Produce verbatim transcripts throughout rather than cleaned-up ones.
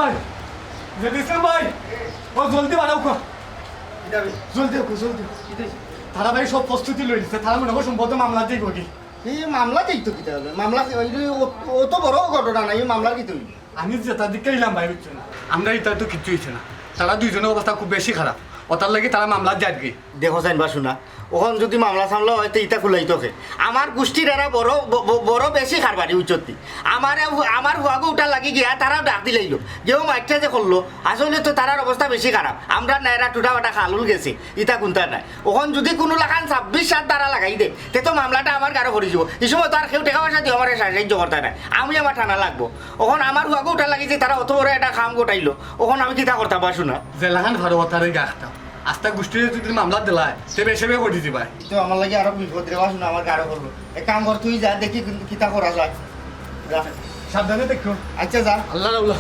ভাই, জেড ইসলাম ভাই, ও জলদি বাড়াও কো। জলদি হোক, জলদি হোক। তারা ভাই সব প্রস্তুতি লই দিছে, তারা মনে হয় সম্ভবত মামলা দিব কি? এই মামলা দেখতো কিতা অইলো? মামলা কি অইলো? ও, অত বড় ঘটনা না, এই মামলার কিতা অইলো? আমি যেটা দিকে এলাম ভাই, বুঝছো না? আমরা এটা তো কিচ্ছু হইছে না। তারা দুইজনের অবস্থা খুব বেশি খারাপ, ওটার লাগি তারা মামলা দেয় আর কি। দেখো চাইন বা শোনা, অখন যদি মামলা সামলা অয়, তে ইতা খুলাই তোকে। আমার গোষ্ঠীর এরা বড়, ব-, ব-, বড় বেশি কারবারি উচ্চতি। আমার, আমার হুয়াগো উঠার লাগি গিয়া তারাও ডাক দিলাইলো। গেও মাইকটা যে করলো, আসলে তো তারার অবস্থা বেশি খারাপ। আমরা না এরা টুটা বাটা খালুল গেছে, ইতা কুন্তা নাই। অখন যদি কুনু লাখান ছাব্বিশ সাত ধারা লাগাই দে, তে তো মামলাটা আমার গারো পড়ি যিবো। ই সময় তো আর কেউ টেকা পয়সা দিয়া আমারে সাহায্য করতা নায়, আমি আমার টানা লাগবো। অখন আমার হুয়াগো উঠার লাগি যে তারা অত বড় একটা কাম গোটাইলো, অখন আমি কিতা করতাম বা শোনা? যে লাখান ফারো ওতারে গাখতাম। আস্তা গোষ্ঠীরে যদি মামলা দিলায়, তে বেশে বে করি দিবায়। তো আমার লাগি আরো বিপদ রে বা শোনা, আমার গারো পড়লো। এক কাম কর, তুই যা, দেখি কিতা করা যায়। যা। সাবধানে দেখো। আচ্ছা, যা। আল্লাহ আল্লাহ।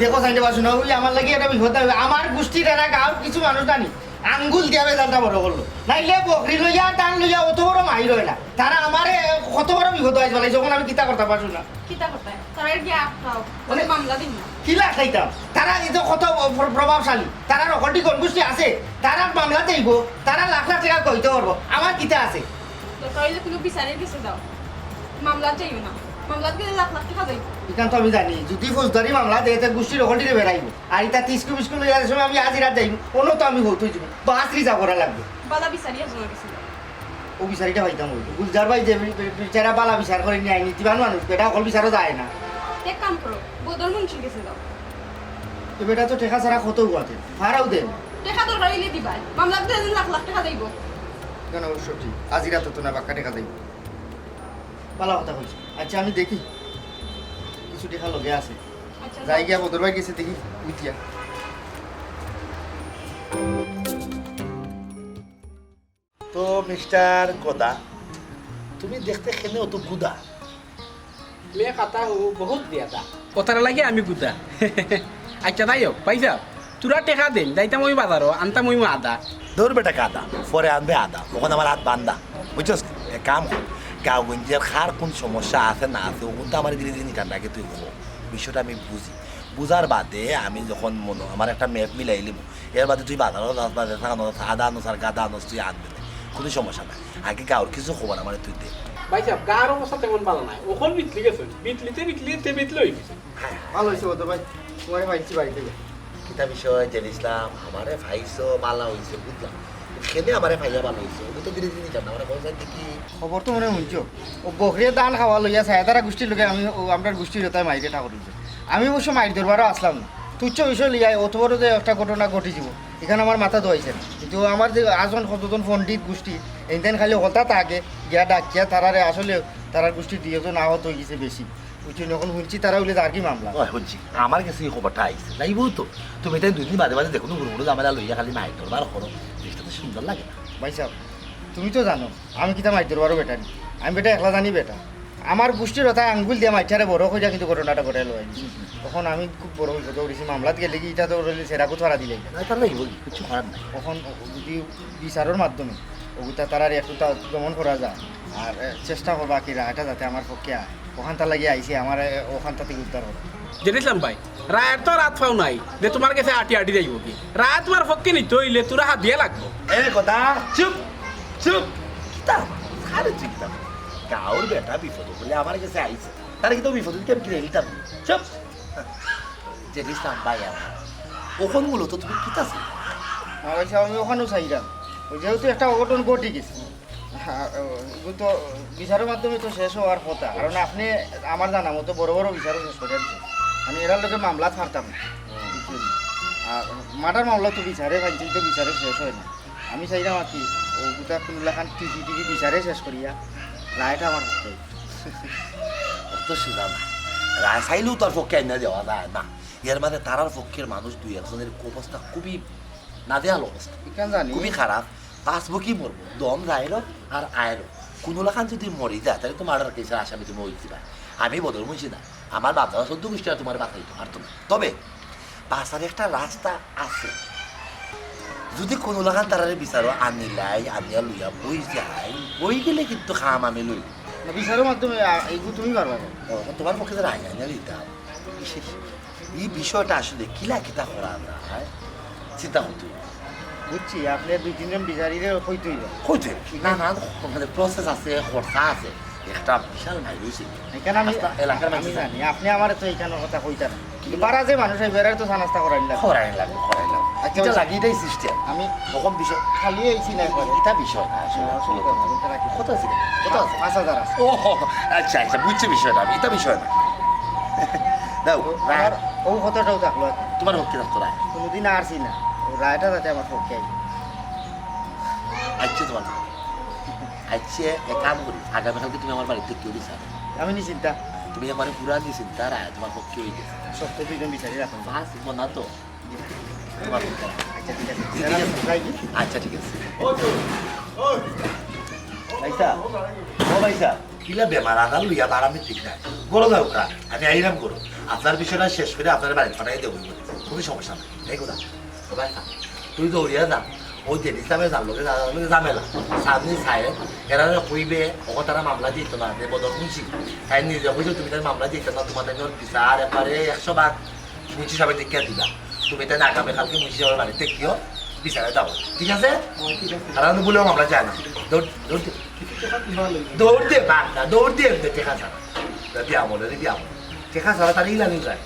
দেখো চাইন বা শোনা, ওই আমার লাগি একটা বিপদ না অইবো। আমার গোষ্ঠীর এরা গাঁওর কিছু মানুষ জানি, আঙ্গুল দিয়া বেজালটা বড় করলো। নাইলে বকরি লইয়া, ধান লইয়া অত বড় মাইর অয় না। তারা আমারে কত বড় বিপদ অইছে বলে, যখন আমি কিতা করতাম বা শোনা। কিতা করতায়? তারা গিয়া আটকাও। মানে মামলা দিন না। কি লাগাইতাম? তারা এই যে কত প্র-, প্রভাবশালী, তারার অখটি গণগোষ্ঠী আছে, তারার মামলা দেইব, তারা লাখ লাখ টেকা কইতে পারবো। আমার কিতা আছে? দরকার অইলে কুনু বিচারের গেছে যাও, মামলা যাইও না, মামলা গেলে লাখ লাখ টেকা যাইব। ইখান তো আমি জানি, যদি ফৌজদারি মামলা দেয়, তে গোষ্ঠীর অখটিরে বেড়াইব। আর ইতা তিস্কু বিস্কু লইয়া যে সময় আমি আজ রাত যাইব, অন্য তো আমি হইতে যাইব, বাস রিজার্ভ করা লাগবে। বালা বিচারি একজনের গেছে যাও। ও বিচারিটা পাইতাম অই। গুলজার ভাই যে বি-, বি-, বিচারা বালা বিচার করে, ন্যায় নীতিবান মানুষ, বেটা অকল বিচারও যায় না। এক কাম করো, বদর মুন্সির গেছে যাও। তো বেটা তো টেকা ছাড়া কত উয়াতে, ফারাও দেন। টেকা দরকার অইলে দিবায়, মামলা দিতে লাখ লাখ টেকা যাইব। কেন অবশ্য ঠিক, আজিরা তো না বাক্কা টেকা যাইব। বালা কথা কইছে। আচ্ছা, আমি দেখি, কিছু টেকা লগে আছে। আচ্ছা, যাই যাও। গিয়া বদর ভাই গেছে দেখি, উঠিয়া। তো মিস্টার গদা, তুমি দেখতে কেনে অত গুদা? মে কাতা হু বহুত দিয়াদা। কথার লাগি আমি গুদা। আচ্ছা, যাই হোক, ভাই সাহেব, তোরা টেকা দেন, যাইতাম ওই বাজারও, আনতাম ওই আদা। ধর বেটা কাদা, পরে আনবে আদা, অখন আমার আত বান্ধা, বুঝছস? এক কাম কর, গাঁওগঞ্জের কার কোন সমস্যা আছে না আছে, অগুন তো আমার ধীরে ধীরে নিকান রাখে তুই কো। বিষয়টা আমি বুঝি, বুঝার বাদে আমি যখন মনো, আমার একটা ম্যাপ মিলাই লিমু, এর বাদে তুই বাজারও যাস, বাজারে থাকা নস, আদা আনস আর গাদা আনস, তুই আনবে না, কোনো সমস্যা নাই। আগে গাঁওর কিছু খবর আমারে তুই দে। ভাই সাহেব, গাঁওর অবস্থা তেমন ভালা নাই, অখন বিতলি গেছে, বিতলিতে বিতলিতে বিতলি অই গেছে। হ্যাঁ, হ্যাঁ। ভালা অইছে বদর ভাই, তোমারে পাইছি বাড়িত। কিতা বিষয় জেড ইসলাম, আমারে পাইছো, ভালা অইছে, বুঝলাম। কেনে আমারে পাইয়া ভালা অইছে, অগু তো ধীরে ধীরে নিকান, আমারে কও যাই দেখি। খবর তো মনে অয় হুনছো, ও বকরিয়ে ধান খাওয়া লইয়া ছায়াদারা গোষ্ঠীর লগে আমি, ও আমরার গোষ্ঠীর হতায় মাইরে ঠাকুর অইছে। আমি অবশ্য মাইর দরবারও আসলাম না, তুচ্ছ বিষয় লইয়া অত বড় যে একটা ঘটনা ঘটি যিবো, ইখান আমার মাথা ধোয়াইছে না। কিন্তু আমার যে আজন সচেতন পণ্ডিত গোষ্ঠী, এইন খালি হঠাৎ আগে গিয়া ডাকিয়া তারারে আসলে তারার গোষ্ঠীর দুইজন আহত অই গেছে বেশি। বুঝছো নি? অখন হুনছি তারা অইলে যার কি মামলা। ওই হুনছি, আমার গেছে ই খবরটা আইছে। যাইবো তো, তুমি তাই দুই দিন বাদে বাদে দেখো না, হুড়ু হুড়ু ঝামেলা লইয়া খালি মাইর দরবার করো, জিনিসটা তো সুন্দর লাগে না। ভাই সাহেব, তুমি তো জানো, আমি কিতা মাইর দরবারও বেটা নি, আমি বেটা একলা জানি বেটা। আমার গোষ্ঠীর হতায় আঙ্গুল দিয়া মাইঠারে বড় কইরা কিন্তু ঘটনাটা ঘটাই লই। অখন আমি খুব বড় বিপদো পড়ছি, মামলাত গেলে কি ইটা তো রইলে সেরা কুত ফারা দিলে। না, তার লাগি বলি, কিচ্ছু করার নাই। অখন যদি বিচারর মাধ্যমে অগুতা তারারে একটু তা দমন করা যায়, আর, এ, চেষ্টা করবা কি রায়টা যাতে আমার পক্ষে আয়, অখানতা লাগি আইছি, আমারে অখানতা থাকি উদ্ধার করো। জেড ইসলাম ভাই, রায়ের তো আর আত পাও নাই যে তোমার গেছে আটি আটি যাইবো কি? রায় তোমার পক্ষে নিতে অইলে তোরা হাদিয়া লাগবো। এ কথা, চুপ, চুপ। কিতা? আরে তুই কিতা? গাঁওর বেটা বিপদো পড়লে আমার গেছে আইছে। তারে কিতা বিপদো দিকে আমি কিনে নিতাম? চুপ। জেড ইসলাম ভাই আমার। অখন মূলত তুমি কিতা চাও? আমার কাছে আমি অখানও চাইরাম। ওই যেহেতু একটা অঘটন ঘটি গেছে। হ্যাঁ, ও, ও তো বিচারর মাধ্যমে তো শেষ অওয়ার কথা, কারণ আপনে আমার জানা মতো বড় বড় বিচারও শেষ করি আনছেন। আমি এরার লগে মামলা ছাড়তাম না। আর মার্ডার মামলা তো বিচারে ফাইলছে, তো বিচারে শেষ অয় না। আমি চাইরাম আর কি, অগুতা কুনু লাখান টিভি টিভি বিচারে শেষ করিয়া রায়টা আমার পক্ষে। অত সুজা না। রায় চাইলেও তার পক্ষে আইনা দেওয়া যায় না। এর মাঝে তারার পক্ষের মানুষ দুই একজনের অবস্থা খুবই নাজেহাল অবস্থা। ইখান জানি। খুবই খারাপ। বাঁচবো কি মরবো? দম যায়রো আর আয়রো। কুনু লাখান যদি মরি যায়, তাইলে তো মার্ডার কেসের আসামি তুমি অইতে পারো। আমি বদর মুন্সি না, আমার বাপ দাদা চৌদ্দ গোষ্ঠী আর তোমারে বাঁচাইতো পারতো না। তবে বাঁচার একটা রাস্তা আছে। যদি কুনু লাখান তারারে বিচারো আনিলাই, আনিয়া লইয়া বই যাই, বই গেলে কিন্তু কাম আমি লই। না, বিচারর মাধ্যমে, আ, এইগু তুমি পারবা না। ও, তোমার পক্ষে যারা আইন আনিয়া দিতাম। ই বিষয়টা আসলে কিলা কিতা করা যায়, হ্যাঁ? চিন্তা করতে অইবো। বুঝছি, আপনে দুই তিনজন বিচারিরে কইতে অইবো। কইতে অইবো। না, না, মানে process আছে, খরচা আছে, একটা বিশাল মাইর অইছে। এখানে আমি, আস্তা এলাকার আমি মানুষ জানি, আপনে আমারে তো এখানে কথা কইতা না। কি? পাড়া যে মানুষ, এই বেড়ার তো চা নাস্তা করাই লাগবো। করাই লাগবো, করাই লাগবো। আচ্ছা, ইটা ওই লাগি, ইটাই system। আমি রকম বিষয়। খালি এই চিন্তা করে। ইটা বিষয় না, আসলে, হ্যাঁ, আসলে। কথা আছে, কথা আছে। পাঁচ হাজার আছে। ও, আচ্ছা, আচ্ছা, বুঝছি বিষয়টা আমি, ইটা বিষয় না। দাও, ও, আমার ও কথাটাও থাকলো। তোমার পক্ষে থাকতো রায়। কোনোদিন আর চিন্তা, ও রায়টা যাতে আমার পক্ষে আইবে। আচ্ছা, তোমার আচ্ছা, এক কাম করি, আগামীকালকে তুমি আমার বাড়িত থাকিও বিচার। আমি নিশ্চিন্তা। তুমি আমারে পুরা নিশ্চিন্তা রায় তোমার পক্ষে অই গেছে। সত্য দুইজন বিচারি রাখুন। বাস, মনা তো। তোমার পক্ষে। আচ্ছা, ঠিক আছে। ঠিক আছে। যাই কি? আচ্ছা, ঠিক আছে। ভাইসা, ও ভাইসা, কিলা বেমার আজার লইয়া বারামি ঠিক নাই। গরো যাও কা, আমি আইরাম গরো। আপনার বিষয়টা শেষ করে আপনার বাড়িত পাঠাই দেবো। কোনো সমস্যা নাই। এই কথা। ও ভাইসা, তুই দৌড়িয়া যা। ওই যে ইসলামে যার লগে, যার লগে ঝামেলা। সামনে সাহেব, এরা কইবে, ও তারা মামলা দিত না, যে বদর মুন্সি। তাই নিজে কইছে, তুমি তার মামলা দিত না, তোমার তাই ওর বিচার একবারে একশো ভাগ মুন্সি সাহেব দেখিয়া দিবা। তুমি তাই আগামী কালকে মুন্সি সাহেবের বাড়িত থাকিও, বিচারে দাও। ঠিক আছে? ও, ঠিক আছে। আর আমি বলেও মামলা যায় না। দৌড়, দৌড় দে। দৌড় দে, বাঘ না, দৌড় দে, এমনি টেকা ছাড়া। বিয়া বলে রে, বিয়া বলে। টেকা ছাড়া তার ইলানি যায়।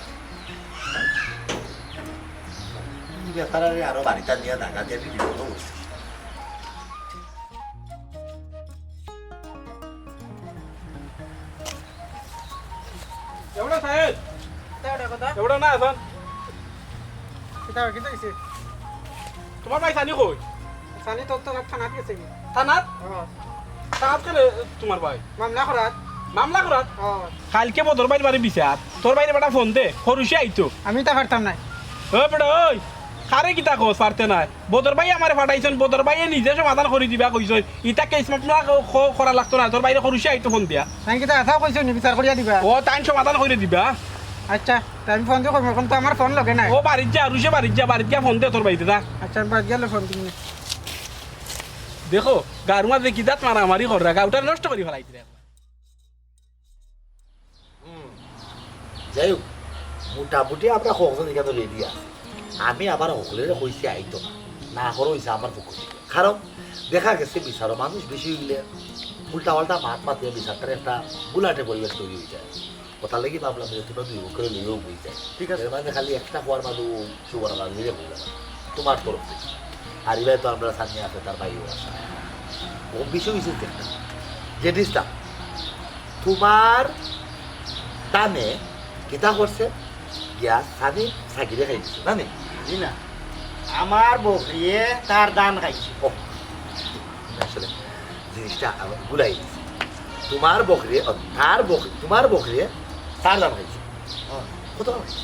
বেচারারে আরো বাড়িটা নিয়ে ঢাকা দিয়ে আমি বিপদ করছি। এবড়া সাহেব, কিতা ওটা কথা? এবড়া না এখন। কিতা, কিতা হইছে? তোমার ভাই সানি কই? সানি তো, তো থানাত গেছে কি? থানাত? হ্যাঁ। থানাত কেনে তোমার ভাই? মামলা করাত। মামলা করাত? হ্যাঁ। কালকে বদর ভাইর বাড়ি বিচার। তোর ভাইরে বেটা ফোন দে, খরুশে আইতো। আমি তা পারতাম না। ও বেটা, ওই, কারে কিতা কস পারতে নায়? বদর ভাই আমারে পাঠাইছইন, বদর ভাইয়ে নিজে সমাধান করি দিবা কইছইন। ইতা কেস মামলা ক-, ক-, করা লাগতো না, তোর ভাইরে খরুশে আইতো ফোন দিয়া। তাই কিতা এটাও কইছো নি, বিচার করিয়া দিবা? ও, তাইন সমাধান করি দিবা। আচ্ছা, তাই আমি ফোন দিয়ে কইবো, এখন তো আমার ফোন লগে নাই। ও, বাড়িত যা, রুশে বাড়িত যা, বাড়িত গিয়া ফোন দে তোর ভাইরে, যা। আচ্ছা, আমি বাড়িত গেলে ফোন দিমু। দেখো, গাঁওর মাঝে কি জাত মারামারি কররা, গাঁওটা নষ্ট করি ফেলাইতরা। হুম। যাই হোক, মোটামুটি আমরা কক্সবাজার এখানে ready আছি। আমি আবার হকলেরে কইছি আইতো না, না করো হইছে আমার পক্ষ থেকে। কারণ দেখা গেছে বিচারো মানুষ বেশি হইলে উল্টাপাল্টা মাত মাতিয়ে বিচারটার একটা গুলাটে পরিবেশ তৈরি হয়ে যায়। ওটার লাগি ভাবলাম যে তোমরা দুই পক্ষরে লইও হয়ে যায়। ঠিক আছে। এর মাঝে খালি একটা হওয়ার মাঝে ও সুবর্ণ গান মিলে হয়ে গেল তোমার তরফ থেকে। আর এবার তো আমরা সামনে আছে, তার ভাইও আছে। ও বিষয় হইছে যে একটা, যে ডিস্টার্ব তোমার দানে কিতা করছে? গিয়া সানি সাকিরে খাই দিছে, না নি? জি না, আমার বকরিয়ে তার দান খাইছে। ও, আসলে জিনিসটা আমার গুলাই গেছে। তোমার বকরিয়ে, ও, তার বকরি, তোমার বকরিয়ে তার দান খাইছে। হ্যাঁ। কত খাইছে?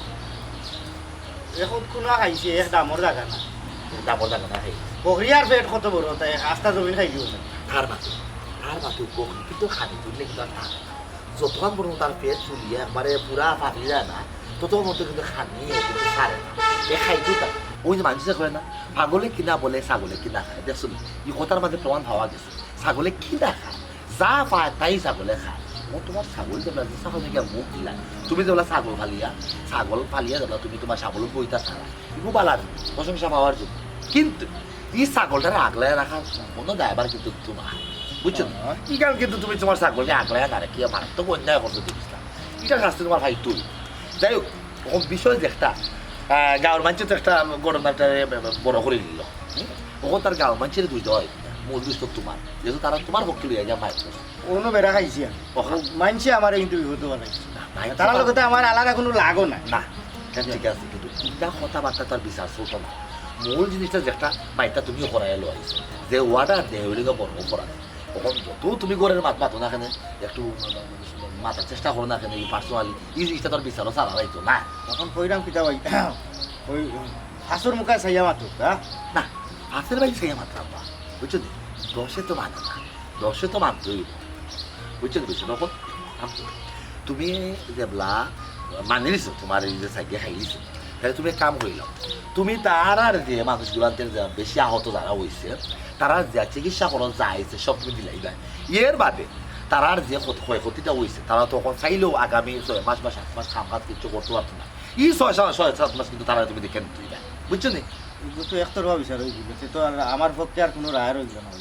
এখন কোনা খাইছে, এক দামর জাগা না। দামর জাগা না খাইছে। বকরি আর পেট কত বড়, তাই আস্তা জমিন খাই দিব না। তার মাতে, তার মাতে বকরি কিন্তু খানি তুললে কিন্তু আর থাকে না। যতক্ষণ পর্যন্ত তার পেট ফুলিয়ে একবারে পুরা ফাটি যায় না, ততক্ষণ পর্যন্ত কিন্তু খানি কিন্তু ছাড়ে না। এ খাইতো তা। ওই যে মানুষে কয় না, "পাগলে কিনা বলে, ছাগলে কিনা খায়।" দেখছো নি? এই কথার মাঝে প্রমাণ পাওয়া গেছে। ছাগলে কিনা খায়, যা পায় তাই ছাগলে খায়। ও তোমার ছাগল যেবলা যে ছাগল নাকি মুখ দিলা, তুমি যেবলা ছাগল ফালিয়া, ছাগল ফালিয়া যেবলা তুমি তোমার স্বাবলম্বী হইতা চাও, এগু বালা, প্রশংসা পাওয়ার যোগ্য। কিন্তু এই ছাগলটারে আগলায় রাখার সম্পূর্ণ দায়ভার কিন্তু তোমার, বুঝছো নি? হ্যাঁ। ইখান কিন্তু তুমি তোমার ছাগলরে আগলায় না রাখিয়া মারাত্মক অন্যায় করছো, দেখিস না। এটা শাস্তি তোমার ভাই তুই। যাই হোক, ওরকম বিষয় যে একটা, আহ, গাঁওর মানুষে তো একটা ঘটনাটা বড় করে নিল। হুম? ওখান তার গাঁওর মানুষের দুষ দেওয়া হয় না, মূল দুষ তো তোমার, যেহেতু তারা তোমার পক্ষে লইয়া গিয়া মাইর করছে। অন্য বেড়া খাইছি আমি। ও, হ্যাঁ। মানছে আমারে কিন্তু বিপদ বানাইছে। না, মানছে তারা তো। লোকে তো আমার আলাদা কোনো লাগও না। না, এটা ঠিক আছে, কিন্তু ইটা কথাবার্তা তার বিচার চলতো না। মূল জিনিসটা যেটা, বাইরটা তুমিও করাই লো আইছো। যে ওয়াটা দেহ হইলে তো বড় অপরাধ। তখন যত তুমি ঘরের মাত মাতো না কেন, একটু মাতার চেষ্টা করো না কেন, এই personally, এই জিনিসটা তার বিচারও চালা যাইতো না। তখন কইরাম কিতা ভাই, ওই ফাঁসর মুখায় চাইয়া মাতো, হ্যাঁ? না, ফাঁসের ভাই চাইয়া মাতলাম না, বুঝছো নি? দশে তো মানে না, দশে তো মানতে হইব, বুঝছো নি? বুঝছো তখন? তুমি যেবলা মানি নিছো, তোমার এই যে সাইডে খাই নিছো, তাহলে তুমি এক কাম করিলাও, তুমি তার আর যে মানুষগুলাতে যে বেশি আহত যারা হইছে, তারা যে চিকিৎসা খরচ যা আইছে, সব তুমি দিলাইবা। এর বাদে তারার যে ক্ষত-, ক্ষয়ক্ষতিটা হইছে, তারা তো এখন চাইলেও আগামী ছয় মাস বা সাত মাস কাম কাজ কিছু করতে পারতো না। কি ছয় সাত, ছয় সাত মাস কিন্তু তারা তুমি দেখে নিতে হইবে, বুঝছো নি? কিন্তু তো একতরফা বিচার হয়ে গেল, সে তো আর আমার পক্ষে আর কোনো রায় রইল না।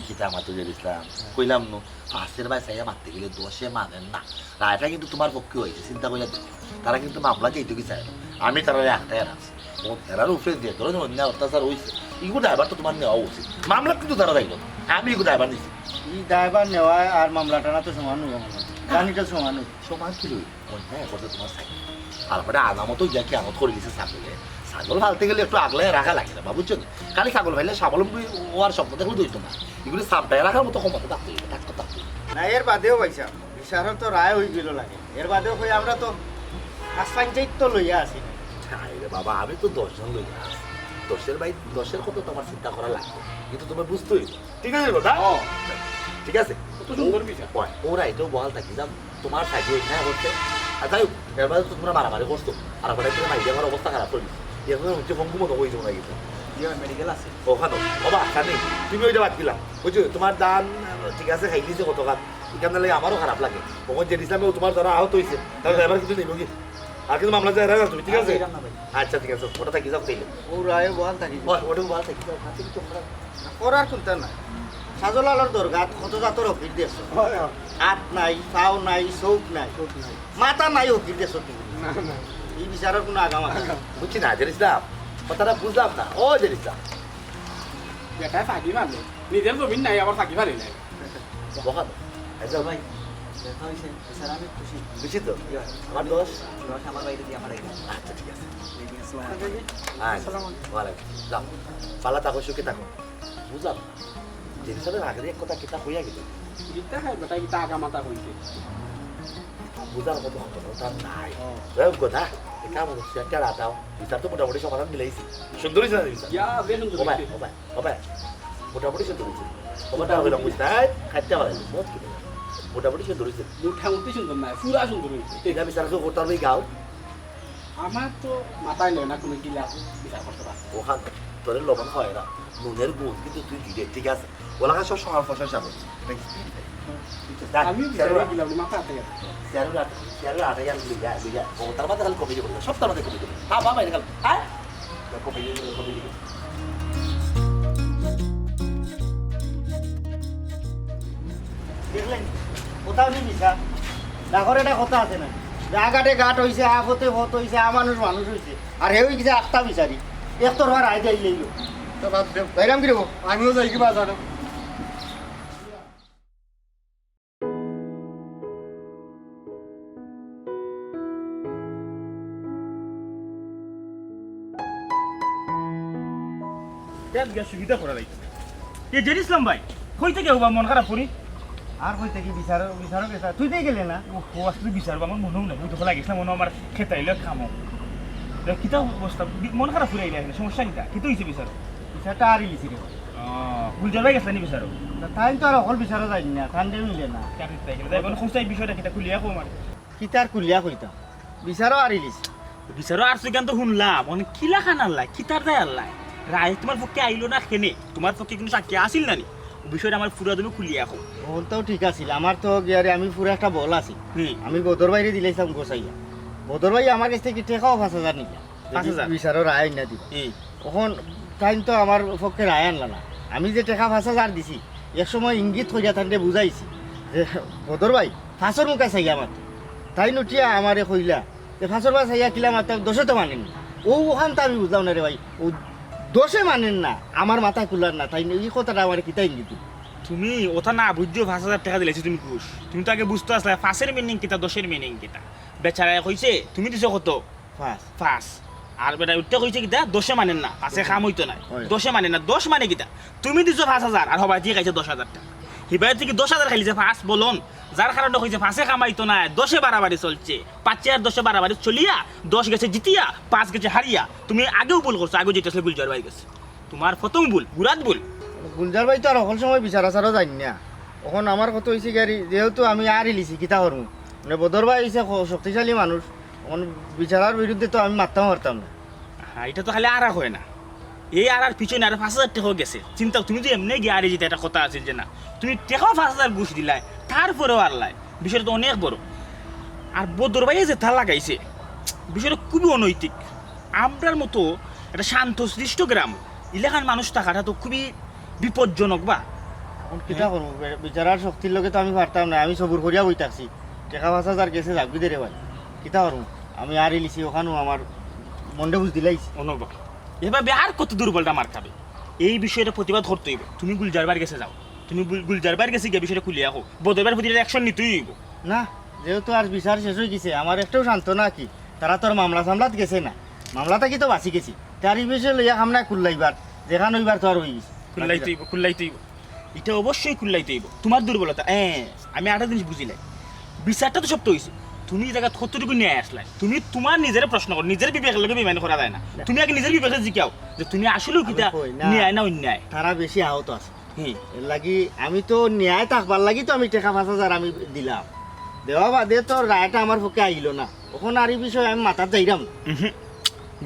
কিতা আমার তো জের ইসলাম, কইলাম নু, পাঁচের বাই চাইয়া মারতে গেলে দশে মানেন না। রায়টা কিন্তু তোমার পক্ষে হয়েছে, চিন্তা করিয়া দেখো। তারা কিন্তু মামলা যেহেতু কি চায় না, আমি তারা একটাই রাখছি। ও এরার উপরে যে ধরনের অন্যায় অত্যাচার হইছে, ইগু দায়ভার তো তোমার নেওয়া উচিত। মামলা কিন্তু তারা দায়ী না, আমি ইগু দায়ভার নিছি। এই দায়ভার নেওয়া আর মামলা টানা তো সমান হইব না, জানি তো সমান হইব। সমান কি লই? অন্যায় করছে তোমার সাইড। তারপরে আনা মতো ইয়া কি আনত করে দিছে ছাগলে। ছাগল ফালতে গেলে একটু আগলে রাখা লাগে না, বুঝছো নি? খালি ছাগল ফাইলে স্বাবলম্বী হওয়ার স্বপ্ন দেখলে দইতো না। এগুলো সামটায় রাখার মতো ক্ষমতা থাকতে হইবে, থাকতে থাকতে হইবে। না, এর বাদেও ভাই সাহেব, বিচারর তো রায় হয়ে গেল লাগে। এর বাদেও কই আমরা তো আজ পঞ্চায়েত তো লইয়া আছি না। আরে বাবা, আমি তো দশজন লইয়া আছি। দশের ভাই, দশের কথা তো আমার চিন্তা করা লাগবে, কিন্তু তোমার বুঝতে হইবে। ঠিক আছে কথা? ও। ঠিক আছে? কত সুন্দর বিচার। ওই, ওরা এটাও বহাল থাকি যাও, তোমার সাইডে না করতে। আর যাই হোক, এর বাদে তো তোমরা মারামারি করছো। আর ওখানে তুমি মাইরে আমার অবস্থা খারাপ করে দিছো। এখন হচ্ছে হঙ্গু মতো হয়ে যাবো না কিন্তু। জি, মেডিকেল আছে। ওখানে। বাবা, সানি, তুমি ওইটা বাদ দিলাম। ওই যে তোমার দান, ঠিক আছে, খাইলিছে কত কাপ। এখান লাগে আমারও খারাপ লাগে। ওখানে যে ইসলামে ও তোমার দ্বারা আহত হয়েছে, তাহলে ড্রাইভার কিছু নিব কি? আর কিন্তু মামলা যায় না তুমি, ঠিক আছে? এরকম না ভাই। আচ্ছা, ঠিক আছে, ওটা থাকি যাও তাইলে। ও রায় বহাল থাকি। ওই, ওটা বহাল থাকি যাও, হাতে কিছু খারাপ। করার কোনটা নাই। সাজল আলোর দরগাত কত জাতর হকির দেশ। হয়, হয়। আত নাই, পাও নাই, চোখ নাই। চোখ নাই। মাথা নাই হকির দেশ তুমি। না, না। এই বিচারর কোনো আগাম আছে না। বুঝছি না, জের ইসলাম। কথাটা বুঝলাম না। ও জের ইসলাম। বেটায় ফাঁকি মারলো। নিজের জমিন নাই, আবার ফাঁকি মারি নাই। বকানো। আচ্ছা। ভাই, দেখা হইছে। স্যার, আমি খুশি। খুশি তো? জি ভাই। আমার দশ? দশ আমার বাইরে দিয়ে আমার এখানে। আচ্ছা, ঠিক আছে। এই যে, আসসালামু আলাইকুম। আচ্ছা। আসসালামু আলাইকুম। ওয়ালাইকুম। যাও। ভালো থাকো, সুখে থাকো। বুঝলাম। জিনিসটা আগে এক কথা কিতা হইয়া গেল। ইটা হয় বেটা, ইটা আগা মাথা হইছে। বুঝার মতো কথা, ওটা নাই। ও। যাই হোক কথা, এটা আমার হচ্ছে একটা রাতাও। বিচার তো মোটামুটি সমাধান মিলাইছি। সুন্দর হইছে না বিচার? ইয়া, বেশ সুন্দর ও ভাই, হইছে। ও ভাই, ও ভাই। মোটামুটি সুন্দর হইছে। তোমারটা হইলাম বুঝতে, এই, খাইতে পারে, মত কি? মোটামুটি সুন্দর হইছে। মোটামুটি সুন্দর না, পুরা সুন্দর হইছে। এটা বিচার কেউ করতে পারবে এই গাঁও? আমার তো মাথায় লয় না কোনো কিলা বিচার করতে পারে। ওখান তোরে লবণ খাওয়ায় না, নুনের গুণ কিন্তু তুই দিলে, ঠিক আছে? ওলাকা সব সময় ফসল সাপ হচ্ছে। আমি বিচারে গেলাম, মাথা হাতে গেল। তেরো আট, তেরো আট হাজার লইয়া, লইয়া, ও তার মাঝে খালি কমিয়ে দেবো, সব তার মাঝে কমিয়ে দেবো। হ্যাঁ, বাবা, এটা খালি, হ্যাঁ? কমিয়ে দেবো, কমিয়ে দেবো। দেখলেন? কোথাও নেই মিছা। ডাকর একটা কথা আছে না? যে আঘাটে ঘাট হইছে, আফতে ফত হইছে, আ মানুষ মানুষ হইছে। আর হে হই গেছে আখতা বিচারি। একতরফা রায় দিলাইলো। তো বাদ দেও। যাইরাম কি রে? আমিও যাই কি বাজারে। পেট গ্যাস সুবিধা করা যাইতো না। এ জের ইসলাম ভাই, কই থেকে হবা মন খারাপ করি? আর কই থেকে বিচার, বিচারও গেছে, তুই তো গেলে না। ও, ও আসলে বিচার, আমার মনেও নাই। ওই তো খোলা গেছিলাম, মনে হয় আমার খেতাইলে খামো। দেখ, কিতা অবস্থা? বি-, মন খারাপ করি আইলে এখানে, সমস্যা কিতা? কিতা হইছে বিচার? বিচারটা আর ইলিছি রে। আহ, গুলজার ভাই গেছিলেন বিচারও? না, তাই তো আর অকল বিচারও যাই না, তান দেও মিলে না। কেন তাই গেলে? তাই বলে, খোঁজ এই বিষয়টা কিতা খুলিয়া কম আর। কিতা আর খুলিয়া কইতাম? বিচারও আর ইলিছি। বিচারও আর সুগান তো শুনলাম, অনেক কিলা খান আল্লাহ, কিতার দায় আল্লাহ। রায় তোমার পক্ষে আইলো না কেনে? তোমার পক্ষে কিন্তু সাক্ষী আসিল না নি? ও বিষয়টা আমার পুরা তুমি খুলিয়া কও। অখন তো ঠিক আছিল, আমার তো গিয়ারে আমি পুরা একটা বল আছি। হুম। আমি বদর ভাইরে দিলাইছিলাম গোসাইয়া। বদর ভাই আমার কাছ থেকে টেকাও পাঁচ হাজার নিলা। পাঁচ হাজার? বিচারও রায় না দিবা। হুম। অখন তাইন তো আমার পক্ষে রায় আনলা না। আমি যে টেকা পাঁচ হাজার দিছি, এক সময় ইঙ্গিত করিয়া তানরে বুঝাইছি যে, "বদর ভাই, পাঁচর মুখে চাইয়া মাত।" তাইন উঠিয়া আমারে কইলা, যে, "পাঁচর মুখে চাইয়া কিলা মাত, দশে তো মানেন না।" ও অখান তো আমি বুঝলাম না রে ভাই, ও দশে মানেন না, আমার মাথায় কুলার না, তাইন ই কথাটা আমারে কিতা ইঙ্গিত দিল? তুমি ওটা না বুঝছো, পাঁচ হাজার টেকা দিলাইছো তুমি ঘুষ। তুমি তো আগে বুঝতো আসলে পাঁচের meaning কিতা, দশের meaning কিতা। বেচারায় কইছে, তুমি দিছো কত? পাঁচ। পাঁচ। আর বেটা উঠতে কইছে কিতা? দশে মানেন না, পাঁচে কাম হইতো না। হয়। দশে মানেন না, দশ মানে কিতা? তুমি দিছো পাঁচ হাজার, আর হবায় দিয়ে খাইছে দশ হাজার টেকা। হিবায় থেকে দশ হাজার খাইলিছে পাঁচ বলন, যার কারণে কইছে পাঁচে কামাইতো না, দশে বাড়াবাড়ি চলছে। পাঁচে আর দশে বাড়াবাড়ি চলিয়া দশ গেছে জিতিয়া, পাঁচ গেছে হারিয়া। তুমি আগেও ভুল করছো, আগেও জিতেছিলে গুলজার ভাই গেছে। তোমার প্রথম ভুল, গুড়াত ভুল। গুলজার ভাই তো আর হকল সময় বিচার আচারও জানি না। অখন আমার কথা হইছে কি, আর যেহেতু আমি আর ইলিছি, কিতা করমু? মানে, বদর ভাই হইছে খ-, শক্তিশালী মানুষ, অখন বিচারার বিরুদ্ধে তো আমি মাততাম পারতাম না। হ্যাঁ, এটা তো খালি আর হয় না, এই আর আর পিছনে আরো পাঁচ হাজার টেকাও গেছে। চিন্তা, তুমি তো এমনি গিয়া আরে যেতে একটা কথা আছে যে না, তুমি টেকাও পাঁচ হাজার ঘুষ দিলায়, তারপরেও আরলায়, বিষয়টা তো অনেক বড়। আর বদর ভাইয়ে যে তার লাগাইছে, বিষয়টা খুবই অনৈতিক। আমরার মতো একটা শান্তশিষ্ট গ্রাম, ইলাখান মানুষ থাকাটা তো খুবই বিপজ্জনক বা। অখন কিতা করমু? বে-, বিচারার শক্তির লগে তো আমি পারতাম না, আমি সবুর করিয়া বই থাকছি। টেকা পাঁচ হাজার গেছে, যাউক গি দে রে ভাই। কিতা করমু? আমি আর ইলিছি ওখানো আমার মনটা বুঝ দিলাইছি। অনুভব, এভাবে আর কত দুর্বলটা মার খাবে? এই বিষয়টা প্রতিবাদ করতে হইব। তুমি গুলজার ভাইর গেছে যাও, তুমি গুল-, গুলজার ভাইর গেছে গিয়া বিষয়টা খুলিয়া কও। বদর ভাইর প্রতি action নিতেই হইব। না, যেহেতু আর বিচার শেষ হয়ে গেছে, আমার একটাও সান্ত্বনা কি, তারা তো আর মামলা সামলাত গেছে না, মামলা থাকি তো বাঁচি গেছি। তার এই বিষয়ে লইয়া সামনে কুল্লাইবার, যেখান হইবার তো আর হয়ে গেছে। কুল্লাইতে হইব, কুল্লাইতে হইব। এটা অবশ্যই কুল্লাইতে হইব। তোমার দুর্বলতা, হ্যাঁ, আমি আরেকটা জিনিস বুঝিলাই। বিচারটা তো সব তো হইছে, তুমি এই জায়গা কতটুকু ন্যায় আসলাই? তুমি তোমার নিজের প্রশ্ন করো, নিজের বিবেকের লগে বেইমানি করা যায় না। তুমি আগে নিজের বিবেকে জিকাও যে তুমি আসলেও কিতা আমি কই না। ন্যায় না অন্যায়। তারা বেশি আহত আছে। হুম। এর লাগি আমি তো ন্যায় থাকবার লাগি তো আমি টেকা পাঁচ হাজার আমি দিলাম, দেওয়া বাদে তো রায়টা আমার পক্ষে আইল না। অখন আর এই বিষয়ে আমি মাথাত যাইরাম না। উহুম।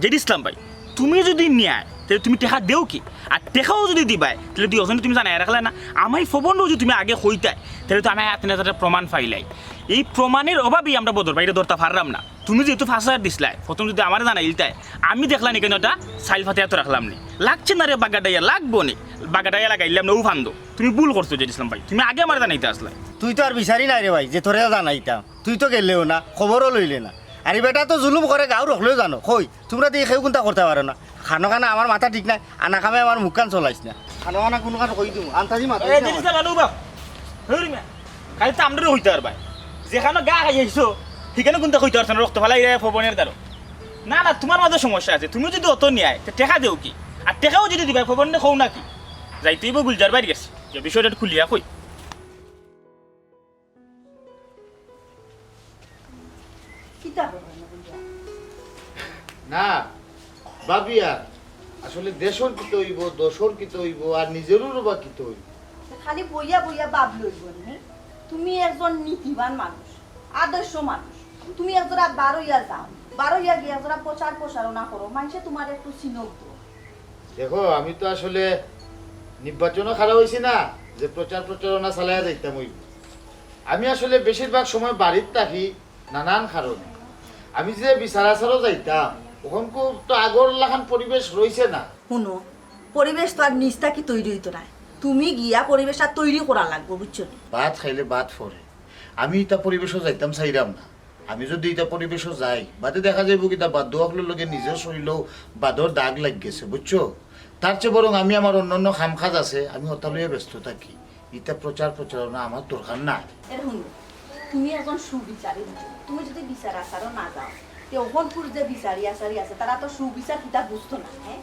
জেড ইসলাম ভাই, তুমি যদি ন্যায়, তাহলে তুমি টেকা দেও কি? আর টেকাও যদি দিবায়, তাহলে দুই অজনে তুমি জানাই রাখলে না। আমি ফবনরেও যদি তুমি আগে কইতায়, তাহলে তো আমি হাতে নাতে প্রমাণ পাইলাই। এই প্রমাণের অভাবেই আমরা বদর ভাইরে ধরতে পারলাম না। তুমি যেহেতু পাঁচ হাজার দিছলায়, প্রথম যদি আমারে জানাইলতায়, আমি দেখলাম এখানে ওটা সাইল ফাতে এত রাখলাম নি। লাগছে না রে বাগাডাইয়া, লাগবো নি। বাগাডাইয়া লাগাইলাম না, ও ফান্দো। তুমি ভুল করছো জেড ইসলাম ভাই, তুমি আগে আমারে জানাইতে আসলায়। তুই তো আর বিচারি নাই রে ভাই, যে তোরে জানাইতাম। তুই তো গেলেও না, খবরও লইলে না। আর এই বেটা তো জুলুম করে, গাঁও রখলেও জানো। কই, তোমরা দিয়ে কেউ কুন্তা করতে পারো না। খানো খানা আমার মাথা ঠিক নাই, আনা কামে আমার মুখখান চলাইস না। খানো খানা কোনো কারো কই দিমু, আন্তাজি মাথা এ, দিস না জিনিস আমার। না, বাবু, বাবু। হেই রে মিয়া, খালি তো আমরারে কইতে পারবায়। যেখানো গা খাই আইছো, সেখানো কুন্তা কইতে পারছো না, রক্ত ফালাই রে ফবনের দ্বারো। না, না, তোমার মাঝে সমস্যা আছে। তুমি যদি অত ন্যায়, তো টেকা দেও কি? আর টেকাও যদি দিবায়, ফবনরে কও না কি? যাইতে হইব গুলজার ভাইর গেছে, যে বিষয়টা একটু খুলিয়া কই। কিতা করবা না বুঝলা? না, ভাবিয়ার, আসলে দেশর কিতা অইবো, দশর কিতা অইবো, আর নিজেরও বা কিতা অইবো। খালি বইয়া বইয়া ভাবলে অইবো নি? তুমি একজন নীতিবান মানুষ, আদর্শ মানুষ। তুমি একজরা বারইয়া যাও, বারইয়া গিয়া একজরা প্রচার প্রচারণা করো, মানষে তোমারে একটু চিনউক। দেখো, আমি তো আসলে নির্বাচনো খাড়া অইছি না যে প্রচার প্রচারণা চালাইয়া যাইতাম অইবো। আমি আসলে বেশিরভাগ সময় বাড়িত থাকি নানান কারণে। আমি যে বিচার আচারও যাইতাম, অখনকু তো আগর লাখান পরিবেশ রইছে না। হুনো, পরিবেশ তো আর নিজ থাকি তৈরি অইতো নায়, তুমি গিয়া পরিবেশটা তৈরি করা লাগবো, বুঝছো নি? ভাত খাইলে ভাত পরে, আমি ইতা পরিবেশো যাইতাম চাইরাম না। আমি যদি ইতা পরিবেশো যাই, বাদে দেখা যাইবো কিতা, বাদ দোয়া অকলর লগে নিজের শরীরেও বাদর দাগ লাগি গেছে, বুঝছো? তার চেয়ে বরং আমি আমার অন্যান্য কাম কাজ আছে, আমি ওটা লইয়া ব্যস্ত থাকি। ইতা প্রচার প্রচারণা আমার দরকার নাই। এরে হুনো, তুমি একজন সুবিচারী, বুঝছো? তুমি যদি বিচার আচারও না যাও, তে অখনকুর যে বিচারি আচারি আছে, তারা তো সুবিচার কিতা বুঝতো না, হ্যাঁ?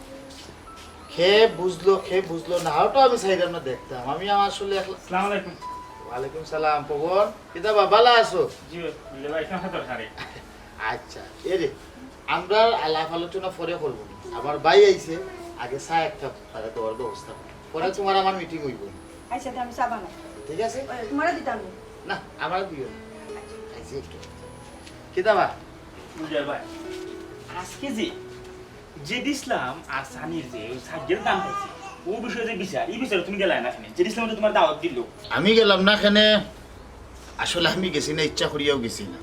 কে বুঝলো, কে বুঝলো না, ওটা আমি চাইরাম না দেখতাম। আমি আমার আসলে একলা আসসালামু আলাইকুম। ওয়ালাইকুম সালাম, পবন। কিতা বা, ভালা আছো? জি, বুঝলে ভাই, একটু দরকারে। আচ্ছা, এরে, আমরা আলাপ আলোচনা পরে করবো। আমার ভাই আইছে, আগে চা এক কাপ তারে দেওয়ার ব্যবস্থা করি। পরে আচ্ছা। তোমার আমার মিটিং অইবো। আচ্ছা, তে আমি চা বানাই। ঠিক আছে? ওই, তোমারে দিতাম নি? না, আমার দিও না। আচ্ছা। আইছে একটু। কিতা বা? বুঝলে ভাই, আজকে যে জেড ইসলাম আর সানির যে ওই সাইকেল দাম পাইছে, ও বিষয়ে যে বিচার, এই বিচারে তুমি গেলায় না কেনে? জেড ইসলাম তো তোমার দাওয়াত দিল। আমি গেলাম না কেনে, আসলে আমি গেছি না, ইচ্ছা করিয়াও গেছি না।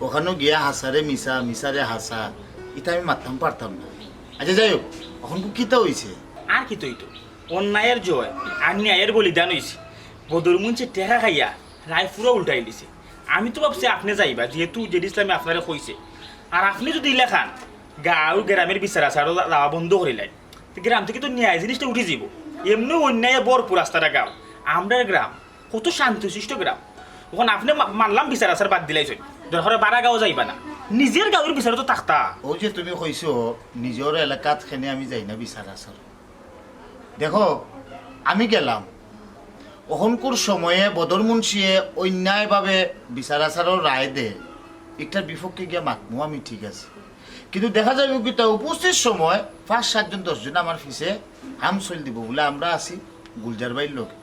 ওখানো গিয়া হাছারে মিছা, মিছারে হাছা, ইতা আমি মাততাম পারতাম না। আচ্ছা, যাই হোক, অখন কিতা অইছে? আর কিতা অইতো? অন্যায়ের জয় আর ন্যায়ের বলিদান অইছে। বদর মুন্সি টেকা খাইয়া রায় পুরা উল্টাই দিছে। আমি তো ভাবছি আপনে যাইবা, যেহেতু জেড ইসলামে আপনারে কইছে। আর আপনে যদি ইলাখান গাঁও গ্রামের বিচার আচারও যা-, যাওয়া বন্ধ করিলাইন, তে গ্রাম থাকি তো ন্যায় জিনিসটা উঠি যাইবো। এমনেও অন্যায়ে ভরপুর রাস্তাটা গাঁও। আমরার গ্রাম কত শান্তশিষ্ট গ্রাম। অখন আপনে মা-, মানলাম বিচার আচার বাদ দিলাইছইন, দরকার অয় বারা গাঁও যাইবা না, নিজের গাঁওর বিচারে তো থাকতা। অউ যে তুমি কইছো, নিজর এলাকাত কেনে আমি যাই না বিচার আচার। দেখো, আমি গেলাম, অখনকুর সময়ে বদর মুন্সিয়ে অন্যায়ভাবে বিচার আচারর রায় দে, ইটার বিপক্ষে গিয়া মাতমু আমি, ঠিক আছে, কিন্তু দেখা যাইবো কিতা, উপস্থিত সময় পাঁচ সাতজন দশজন আমার পিছে হামসইল দিবো বুলে আমরা আছি গুলজার ভাইর লগে।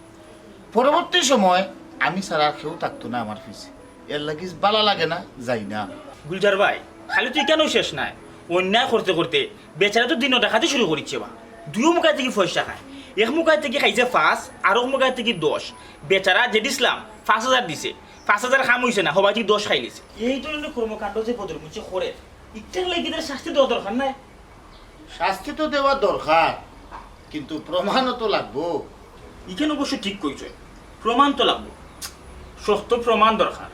পরবর্তী সময় আমি ছাড়া আর কেউ থাকতো না আমার পিছে। এর লাগি ভালা লাগে না, যাই না। গুলজার ভাই, খালি তো ইখানউ শেষ নায়, অন্যায় করতে করতে বেচারা তো দিনও ডাকাতি শুরু করিছে বা। দুইও মুখাই থাকি পয়সা খায়, এক মুখাই থাকি খাইছে পাঁচ, আরক মুখাই থাকি দশ। বেচারা জেড ইসলাম পাঁচ হাজার দিছে, পাঁচ হাজার কাম অইছে না, হবাই থাকি দশ খাইলিছে। এই ধরনের কর্মকাণ্ড যে বদর মুন্সি করে, ইটার লাগি তার শাস্তি দেওয়া দরকার নায়? শাস্তি তো দেওয়া দরকার, কিন্তু প্রমাণও তো লাগবো। ইখান অবশ্য ঠিক কইছো, প্রমাণ তো লাগবো, শক্ত প্রমাণ দরকার।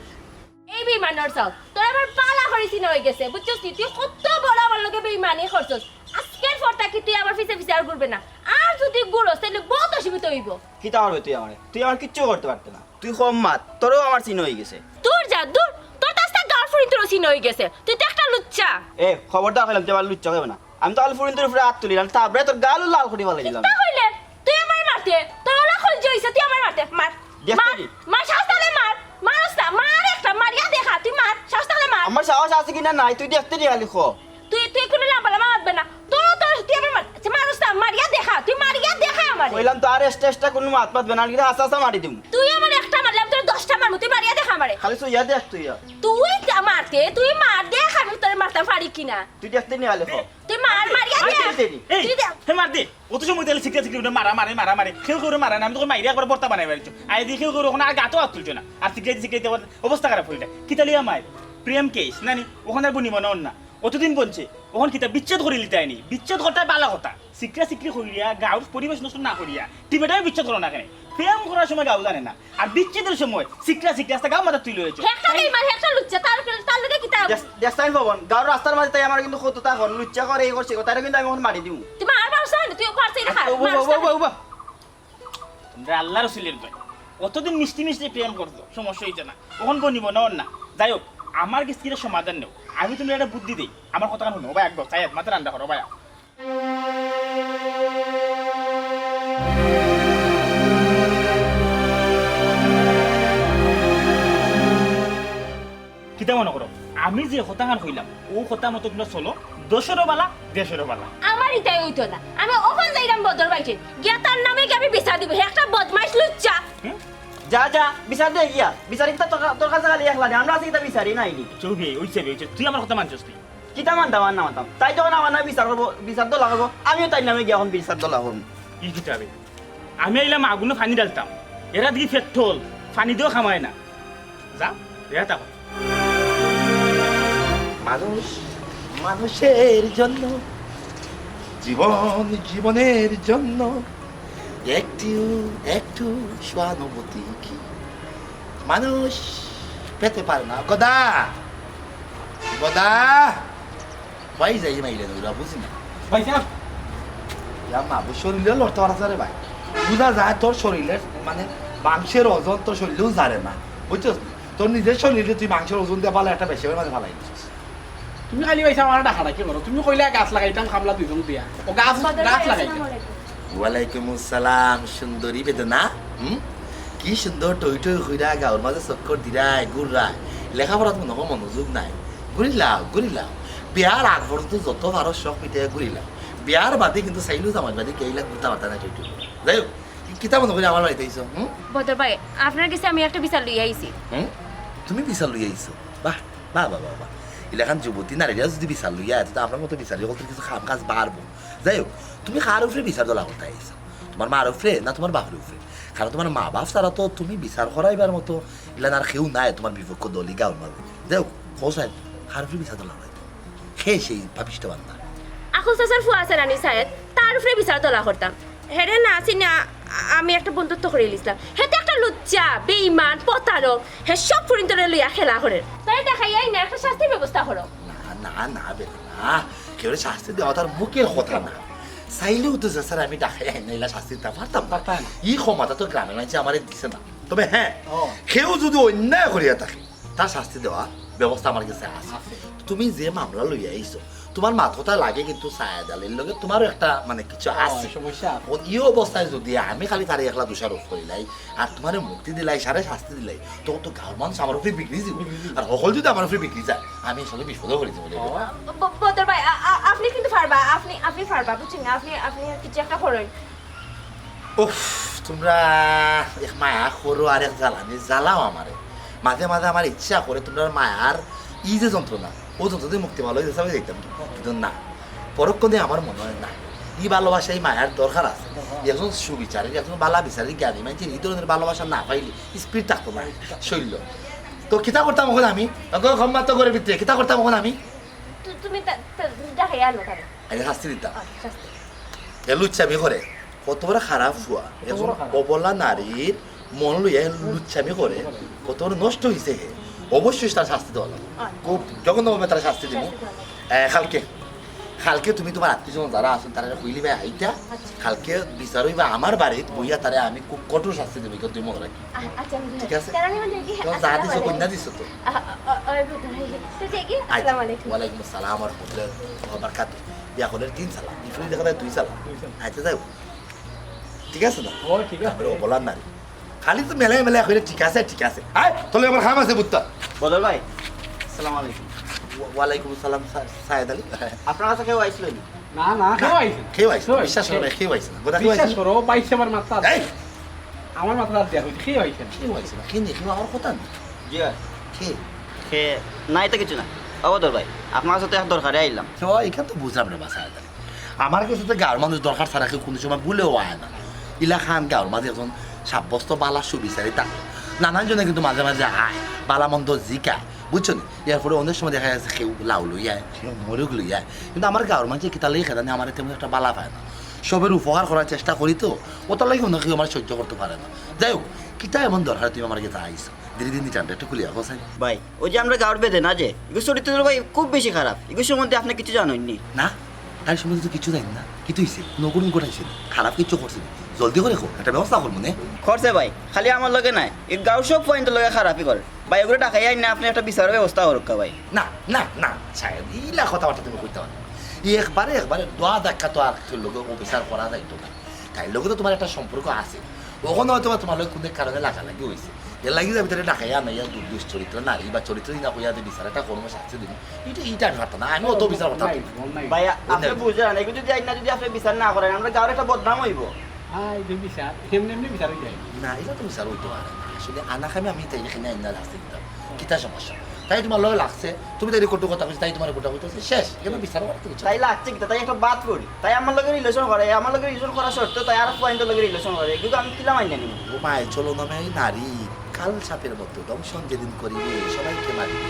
এই বেইমানর চাল, তোর আমার বালা করি চিনা অই গেছে, বুঝছস নি? তুই কত বড় আমার লগে বেইমানি করছস। আজকের পর থাকি তুই আমার পিছে পিছে আর ঘুরবে না। আর যদি ঘুরস, তাইলে বউত অসুবিধা অইবো। কিতা করবে তুই আমারে? তুই আমার কিচ্ছু করতে পারতে না। তুই কম মাত, তোরও আমার চিনা অই গেছে। দূর যা, দূর। তোর তো আস্তা গার্লফ্রেন্ড তোরও চিনা অই গেছে। তুই তো একটা লুচ্চা। এ, খবরদার কইলাম, তুই আমার লুচ্চা কইবে না। আমি তো গার্লফ্রেন্ডর উপরে আত তুলি না, তারপরে তোর গালও লাল করি ফালাই দিলাম। কিতা কইলে? তুই আমার মারতে, তোর ওলা খোল যে অইছে, তুই আমার মারতে, মার। দেখতে মার, কি? মার, সাহস থাকলে মার, মারস না, মার একটা, মারিয়া দেখা, তুই মার, সাহস থাকলে মার। আমার সাহস আছে কিনা নাই, তুই দেখতে নি খালি খ। তুই, তুই কোনো লাম্বা লাম্বা মাতবে না। তোর, তোর, তুই আমার মার, আচ্ছা, মারস না, মারিয়া দেখা, তুই মারিয়া দেখা আমারে। কইলাম তো আর এক্সট্রা এক্সট্রা কোনো মাত মাতবে না, কিন্তু হাসা হাসা মারি দিমু। তুই আমার একটা মারলে আমি তোর দশটা মারমু, তুই মারিয়া দেখা আমারে। খালি তুই ইয়া দেখ তুই ইয়া। তুই যা মারতে, তুই মার দেখ, আমি তোরে মারতাম পারি কিনা। তুই দেখতে নি খালি খ। তুই মার, মারিয়া মার দে, দেখ। দে, দে। এই, তুই দে। হে মার দে। অত সময় তাইলে চিকরা চিকরি উঠে মারা মারে, মারা মারে। কেউ কেউরে মারে না, আমি তোকে মাইরে একবার বর্তা বানাই পারছি। আই দি কেউ কেউ ওখানে আর গাতো হাত তুলছে না। আর চিকরাইতে চিকরাইতে আবার অবস্থা খারাপ হইলে। কিতা লিয়া মায়? প্রেম কেস, নানি? ওখানে আর বনি মনে অন না। অতদিন বনছে, ওখান কিতা বিচ্ছেদ করি লিতে আইনি। বিচ্ছেদ কথা বালা কথা। চিকরা চিকরি করিয়া, গাঁওর পরিবেশ নষ্ট না করিয়া, টিবেটাও বিচ্ছেদ করো না কেনে? প্রেম করার সময় গাঁও জানে না। আর বিচ্ছেদের সময় চিকরা চিকরা আস্তা গাঁও মাথাত তুলি লইছো। হে একটা বেইমান, হে একটা লুচ্চা, তার, তার লগে কিতা? দেখ, দেখ সাইন ভবন, গাঁওর রাস্তার মাঝে তাই আমার কিন্তু কততা হন, লুচ্চা করে, এই করছে, তাইরে কিন্তু আমি এখন মারি দিমু। তুই মার পারছ না, তুই পারছিস না, আচ্ছা, ও বাবা, মারছ ও বাবা, না। ও বাবা। তোমরা আল্লাহ রসুলের দোয়াই। অতদিন মিষ্টি মিষ্টি প্রেম করছো, সমস্যা হইতো না। এখন বনিব না, ওর না। যাই হোক, আমার গেছ থাকি সমাধান নেও। আমি তুমি একটা বুদ্ধি দেই, আমার কথা হুনো, ভাই, একবার চাই, মাথা ঠান্ডা করো, ভাই। কিতা মনে করো, আমি যে কথাখান কইলাম, ও কথা মতো তোমরা চলো, দেশরও বালা, দেশরও বালা। আমার ইতাই হইতো না, আমি অখন যাইরাম বদর বাইটে, গিয়া তার নামে গিয়া আমি বিচার দিব, হে একটা বদমাইশ লুচ্চা। হুম? যা, যা, বিচার দে গিয়া। বিচার ইতা তোর, তোর কাছে খালি একলা দে, আমরা আছি ইতা বিচারই নাই নি। চৌবে, ওই চৌবে, ওই চৌবে, তুই আমার কথা মানছস তুই? কিতা মানতাম আর না মানতাম? তাই যখন আমার নামে বিচার করবো, বিচার দলা করবো, আমিও তাই নামে গিয়া এখন বিচার দলা করবো। ই কিতাবে? আমি আইলাম আগুনে পানি ঢালতাম, এরা দেখি পেট্রোল, পানি দিয়েও খামায় না। যা, রে তা। মানুষ মানুষের জন্য, জীবন জীবনের জন্য, একটু একটু সহানুভূতি কি মানুষ পেতে পারে না? গদা, গদা, ভাই যাই মাইলে নইরা বুঝি না। ভাই সাহেব। ইয়া মা, বুঝ শরীরে লড়তে পারা যায় রে ভাই। বুঝা যায় তোর শরীরের মানে মাংসের ওজন তোর শরীরেও জারে না, বুঝছস? তোর নিজের শরীরে তুই মাংসের ওজন দিয়ে ভালো একটা বেশি মানে ফালাই দিছিস। তুমি খালি ভাই সাহেব আমার ডাকাডাকি করো। তুমি কইলা গাছ লাগাইতাম কামলা দুইজন দিয়া। ও গাছ, বদর গাছ ভাই, লাগাইতাম। আসসালামু আলাইকুম। ওয়ালাইকুম আসসালাম, সুন্দরী বেদনা। হুম? কি সুন্দর টই টই কইরা গাঁওর মাঝে চক্কর দিরায়, ঘুররায়। লেখাপড়াত মনে হয় মনোযোগ নাই। ঘুরিলাও, ঘুরিলাও। বিয়ার আগ পর্যন্ত যত পারো শখ মিটাইয়া ঘুরিলাও। বিয়ার বাদে কিন্তু চাইলেও জামাই বাদে কেউ ইলা ঘুরতে পারতা না টই টই। যাই হোক, কি-, কিতা মনে করি আমার বাড়িত আইছো? হুম? বদর ভাই, আপনার গেছে আমি একটা বিচার লইয়া আইছি। হুম? তুমি বিচার লইয়া আইছো? বাহ, বাহ, বাহ, বাহ, বাহ। ইলাখান যুবতী নারীরা যদি বিচার লইয়া আয়, তো আপনার মতো বিচারি হকলতর কিছু কাম কাজ বাড়বো। যাই হোক, তুমি কার উপরে বিচার দলা করতে আইছো? তোমার মার উপরে না তোমার বাপের উপরে? কারণ তোমার মা বাপ ছাড়া তো তুমি বিচার করাইবার মতো ইলান আর কেউ নাই তোমার বিপক্ষ দলি গাঁওর মাঝে। যাই হোক, কও সাহেব, কার উপরে বিচার দলা করতে? কে সেই পাপিষ্ঠ বান্দা? আকুল চাচার ফুয়া আছে নানি সাহেব, তার উপরে বিচার দলা করতাম। হেরে না চিনা আ-, আমি একটা বন্ধুত্ব করি লিছলাম। হে তো একটা লুচ্চা, বেইমান, প্রতারক। হে সব ফুরিন্তরে লইয়া খেলা করে। তাই দেখাইয়াই না, একটা শাস্তির ব্যবস্থা করো। না, না, না, বেটা, না। কেউরে শাস্তি দেওয়া তার মুখের কথা না। চাইলেও তো যে স্যার আমি ডাকাই আইন না, ইলা শাস্তি দিতে পারতাম না। পারতাম না। ই ক্ষমতা তো গ্রামের মাঝে আমারে দিছে না। তবে হ্যাঁ, ও। কেউ যদি অন্যায় করিয়া থাকে, তার শাস্তি দেওয়ার ব্যবস্থা আমার গেছে আছে। আছে। তুমি যে মামলা লইয়া আইছো, তোমার মাত কথা লাগে কিন্তু সায়েদ আলীর লগে তোমারও একটা মানে কিছু ও, আছে। সমস্যা আছে। অখন ই অবস্থায় যদি আমি খালি তারে একলা দোষারোপ করিলাই, আর তোমারে মুক্তি দিলাই, সারে শাস্তি দিলাই, তখন তো গাঁওর মানুষ আমার উপরে বিগড়ি যাইবো। বিগড়ি যাইবো। আর হকল যদি আমার উপরে বিগড়ি যায়, আমি আসলে বিপদে পড়ি যাইমু রে। ও। ব-, বদর ভাই, আ-, আ-, আপনি কিন্তু পারবা, আপনি, আপনি পারবা, বুঝছেন? আপনি, আপনি কিছু একটা করুন। উফ, তোমরা এক মায়া করো আর এক জ্বালানি জ্বালাও আমারে। মাঝে মাঝে আমার ইচ্ছা করে তোমরা মায়ার ই যে যন্ত্রণা, ও যন্ত্রণা থেকে মুক্তি পাইলে ওই হিসাবে যাইতাম। কিন্তু না, পরক্ষণে আমার মনে হয় না। ই ভালোবাসা, ই মায়ার দরকার আছে। একজন সুবিচারী, একজন ভালা বিচারী, জ্ঞানী মানুষের ই ধরনের ভালোবাসা না পাইলে স্থির থাকতো না শরীর। তো কিতা করতাম অখন আমি? অখন ক্ষমা তো করে ভিতরে, কিতা করতাম অখন আমি? তু-, তুমি তা-, তা-, তুমি ডাকাইয়া আনো তারে। আরে শাস্তি দিতাম। আচ্ছা, শাস্তি। এ লুচ্চামি করে, কত বড় খারাপ ফুয়া। কত বড় একজন খারাপ। অবলা নারীর মন লইয়া লুচ্চামি করে, কত বড় নষ্ট হইছে হে। অবশ্যই তার শাস্তি দেওয়া লাগবো। আচ্ছা। খুব জঘন্যভাবে তার শাস্তি দিব। শাস্তি দেওয়া লাগবো। এ, কালকে, কালকে তুমি তোমার আত্মীয় স্বজন যারা আছেন, তারা কইলি ভাই আইতা, আচ্ছা। কালকে বিচার হইবা আমার বাড়িত বইয়া তারে আমি খুব কঠোর শাস্তি দেবো, কিন্তু তুমি মনে রাখি। আ-, আচ্ছা, বুঝলাম। ঠিক আছে? তার মানে কি, তোমার যা আসসালামু দিছো, আলাইকুম। কন্যা দিছো তো? আ-, আ-, আ-, তো যাই কি? আচ্ছা। আসসালামু আলাইকুম। ওয়ালাইকুম আসসালাম ওয়া রাহমাতুল্লাহ ওয়া বারাকাতুহু। বিয়া করলে তিন সালাম, ইফরি দেখা যায় দুই সালাম। দুই সালাম। আচ্ছা, যাই হোক। ঠিক আছে না? ও, ঠিক আছে। আমরা অবলা নারী। খালি তো মেলায় মেলায় কইলে ঠিক আছে, ঠিক আছে। আয়, তোলে আমার কাম আছে, বুত্তা। বদর ভাই, আসসালামু আলাইকুম। ওয়া-, ওয়ালাইকুম আসসালাম, সা-, সায়েদ আলী। আপনার কাছে কেউ আইছিল নি? না, না, কেউ আইছে না। কেউ আইছে না, কেউ বিশ্বাস করো আইছে না। ভাই, কেউ আইছে না। কথা কেউ বিশ্বাস আইছে না। করো, বাইশ আমার মাথা। এই! আমার মাথা দিয়া কইছি, কেউ আইছে না। কেউ আইছে না, কেউ নেই, কেউ আমার কথা নেই। জি ভাই। কে? কে? না, এটা কিছু না। ও বদর ভাই, আপনার সাথে এক দরকারে আইলাম। তো এখান তো বুঝলাম রে বা, সায়েদ আলী। আমার কাছে তো গাঁওর মানুষ দরকার ছাড়া কেউ কোনো সময় ভুলেও আয় না। ইলাখান গাঁওর মাঝে একজন সাব্যস্ত বালা সুবিচারী থাকে। নানান জনে কিন্তু মাঝে মাঝে আয়, বালা মন্দ জিকায়, বুঝছো নি? এরপরে অনেক সময় দেখা যাচ্ছে কেউ লাউ লইয়া আয়, কেউ মরুক লইয়া আয়। কিন্তু আমার গাঁওর মাঝে কিতা লইয়া খেদানি আমার তেমন একটা বালা পায় না। সবের উপকার করার চেষ্টা করি তো, ওটার লাগি অন্য কেউ আমার সহ্য করতে পারে না। যাই হোক, কিতা এমন দরকার তুমি আমার কাছে আইছো? ধীরে ধীরে নিতাম একটু খুলিয়া বসাই। ভাই, ওই যে আমরা গাঁওর বেদে না যে, এগুলো চরিত্র ভাই খুব বেশি খারাপ। এগুলো সম্বন্ধে আপনি কিছু জানেননি? না, তাই সম্বন্ধে তো কিছু জানি না। কি তুইছে? নকুন ঘটাইছে? খারাপ কিছু করছে? জলদি করে কো, একটা ব্যবস্থা করবো নে। করছে ভাই, খালি আমার লগে নাই, এই গাঁওর সব পয়েন্ট লগে খারাপই করে। ভাই, ওগুলো টাকাই আইন না, আপনি একটা বিচারের ব্যবস্থা করুক ভাই। না, না, না, সাহেব, ইলা কথাবার্তা তুমি কইতে পারো না। এই একবারে, একবারে দোয়া দেখা তো আর কেউ লোকে অফিসার করা যাইতো না। তাই লোকে তো তোমার একটা সম্পর্ক আছে। ওখানে হয়তো বা তোমার লোক কোনো কারণে লাগালাগি হয়েছে। এর লাগি যে আমি তাহলে ডাকাইয়া আনাইয়া দু-, দুশ্চরিত্র নারী বা চরিত্রহীনা কইয়া যে বিচার একটা করবো, শাস্তি দিব। এটা, এটা আমি পারতাম না। আমি অত বিচার করতাম না। ভাইয়া, আপনি বুঝলেন, এগুলো যদি আইন না, যদি আপনি বিচার না করেন, আমরা গাঁওর একটা বদনাম হইব। হ্যাঁ, এই যে বিচার, এমনি এমনি বিচার হয়ে যায়। না, এটা তো বিচার হইতে পারে না। আসলে আনাকামে আমি তাই এখানে আইন না শাস্তি দিতাম। কিতা সমস্যা? তাই তোমার লগে লাগছে, তুমি তাই কটু কথা কইছো, তাই তোমার কটু কথা কইছে, শেষ। এখানে বিচার করার তো কিছু তাই লাগছে কিতা? তাই একটা বাদ করি। তাই আমার লগে রিলেশন করে, আমার লগে রিলেশন করা শর্ত, তাই আর পয়েন্টর লগে রিলেশন করে। কিন্তু আমি কিলা মাইনা নিব? ও মাই, চলো না ভাই, নারী কাল সাপের মতো, দংশন যেদিন করিবে, সবাইকে মারিবে।